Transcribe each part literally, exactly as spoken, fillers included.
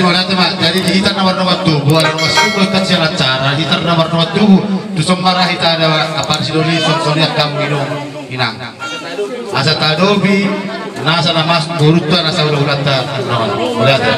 Jadi di hita na mardongan tubu, ala nunga sungkul kan sian acara, hita na mardongan tubu, tu son ma ra hita ada, apa sidoli, son soli angka hamu i do, inang. Asa tadopi nasa na mas, boruta nasa hulahulanta. Mauliate.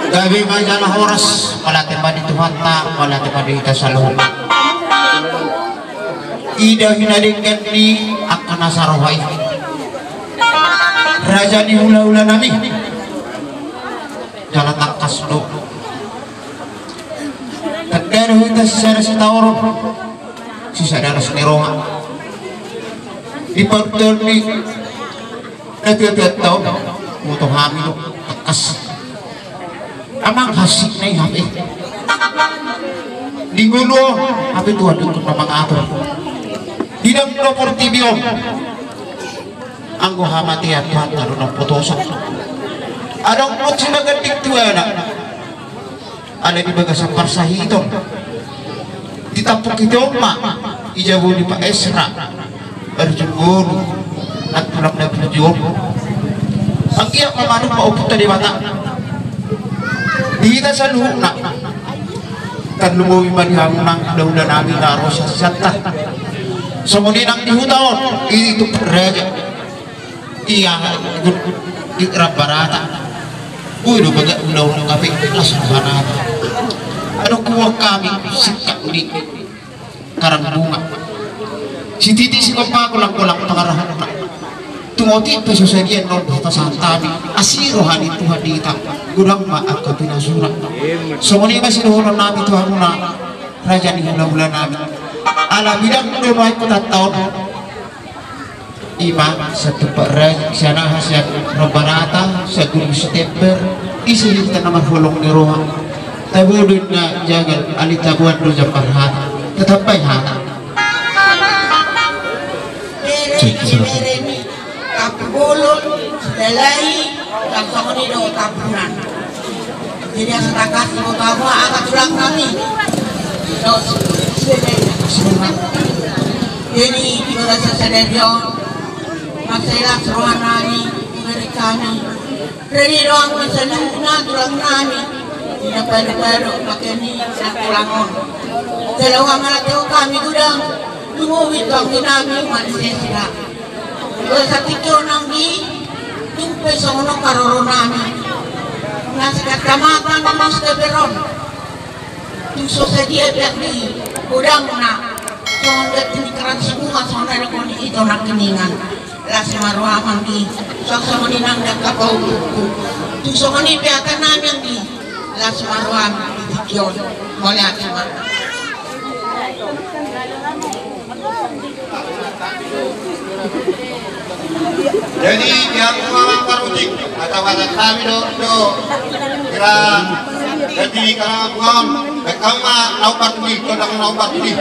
Gabe ma jala horas, mauliate ma di Tuhanta, mauliate ma di hita saluhutna. Ida hinadenggan ni angka na saroha i, raja ni hulahulanami. Jala tangkas do. Tanda do hita sisada sitaonon, sisada las ni roha. Di partuan ni na tuatua taon, boto hami do, tangkas. Amang hansit na i hape. Di ngolu on, hape Tuhan do ingkon na mangatur. Di dang do portibi on, anggo hamatean Tuhanta do na umpotosa. Adong do sibaganding tuana. Alai di bagasan parsahiton, ditampuk hita on ma, di jabu ni Pak Esra, parjolo, nantulang na parjolo. Anggiat ma manang ma Ompunta Debata. Di hita saluhutna, tarlumobi ma di hamu nang hulahulanami na ro sian hita. Songon i nang di huta on, i Tumpuk Raja. Ia, di Rambarata. Boi do bagak ulaon hape, las rohanami. Adong huboan hami singkat ni Karangbunga. Sititi sigompa golang-golang pangarahutna. Tung otik pe so sadia on pasahat hami. Asi roha ni Tuhan di hita. Godang ma angka pinasuna. Songon i ma sidohononnami tu hamuna, raja ni hulahulanami. Ala bidang do nuaeng hutanta on. Ima, sian Tumpuk Raja, sian aha, sian Rambarata, sian Gunung Sitember, ise hita na marholong ni roha. Tabo do inna jagal, alai taboan do jambar hata. Tatambai hata. Cek, cek. Tapu bolon, lalai, Langsung i do tampunan. Jadi asa tangkas diboto hamu angka tulang nami. Dos. Jadi di bagasan sadari on, mansai las roha nami, mangari hami. Redi do hamu saluhutna tulang nami. Di na palu-palu, mangkeni, tulang on. Jala huamanat hami godang. Lumobi tu anggi nami, manusia sila. Dua satik jo nanggi, tung pe songon on haroro nami. Na sian tamatan na mas keberon. Tung so sadia pe di godangna, songon ganti ni karantang si bunga, songon na didok ni ito nangkiningan. Las ma roham anggi, songon songon i nang angka paulukku. Tung songon i pe hata nami anggi, las ma roham di tingki on. Mauliate ma. Jadi, biar gua mang parutik, atau kata kami do, do, kira, jadi kalau gua, kamu mah naupat nih, kau dah naupat nih.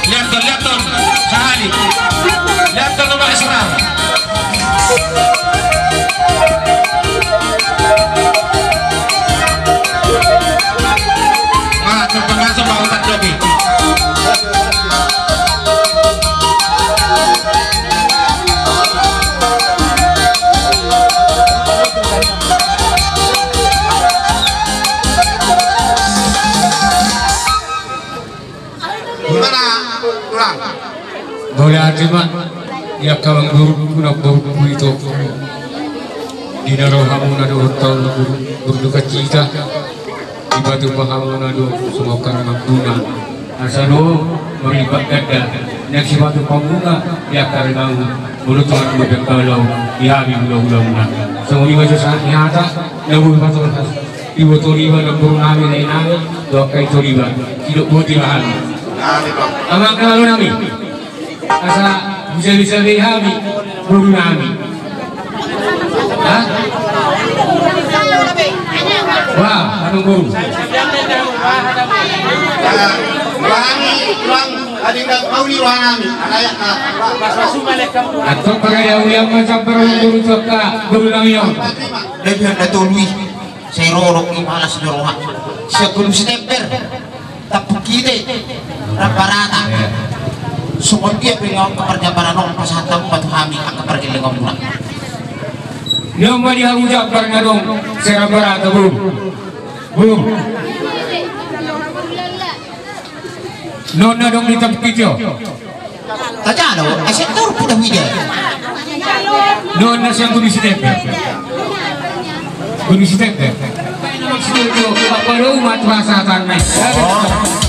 Lihat tuh, lihat tuh, sahali. Lihat tuh, Pak Isra. Wah, terpaksa mau tak joki. Mauliate ma di angka amangborungku, namborungku, itoku. Di na rohamuna dohot au, burju kacita. Dipatupa hamuna do songon angka na mamungka. Asa do marlipat ganda na sipatupaonmuna di angka na naung molo tung adong dope pangalaho di hami hulahula muna. Songon i ma jo sahat ni hata na boi patorang. Iboto riba namboru nami, na inami dohot angka ito riba, sidok boti ma hami. Amang, angka alo nami, asa bisa-bisa be hami boru nami. Hah? Wah, amangboru. Roha nami, roha nami, ading, nggak mau ni roha nami. Antong pangada ulian ma jambar amangboru tu angka boru nami on. Lebihan da tolu i. Sai ro do i, malas ni roha. Sian Gunung Sitember, Tampung Kite, Rambarata. Songon dia pe angka parjambaran on pasahat hamu ma tu hami angka pargellengonmuna. Nunga di hamu jambar na adong se-Rambarata, Bung. Bung. Non na adong di Tampung Kite on. Tajalo, asa turpuk tu hita. Dohot na sian Gunung Sitende. Gunung Sitende. Bapak Dou ma tu rasa tanah.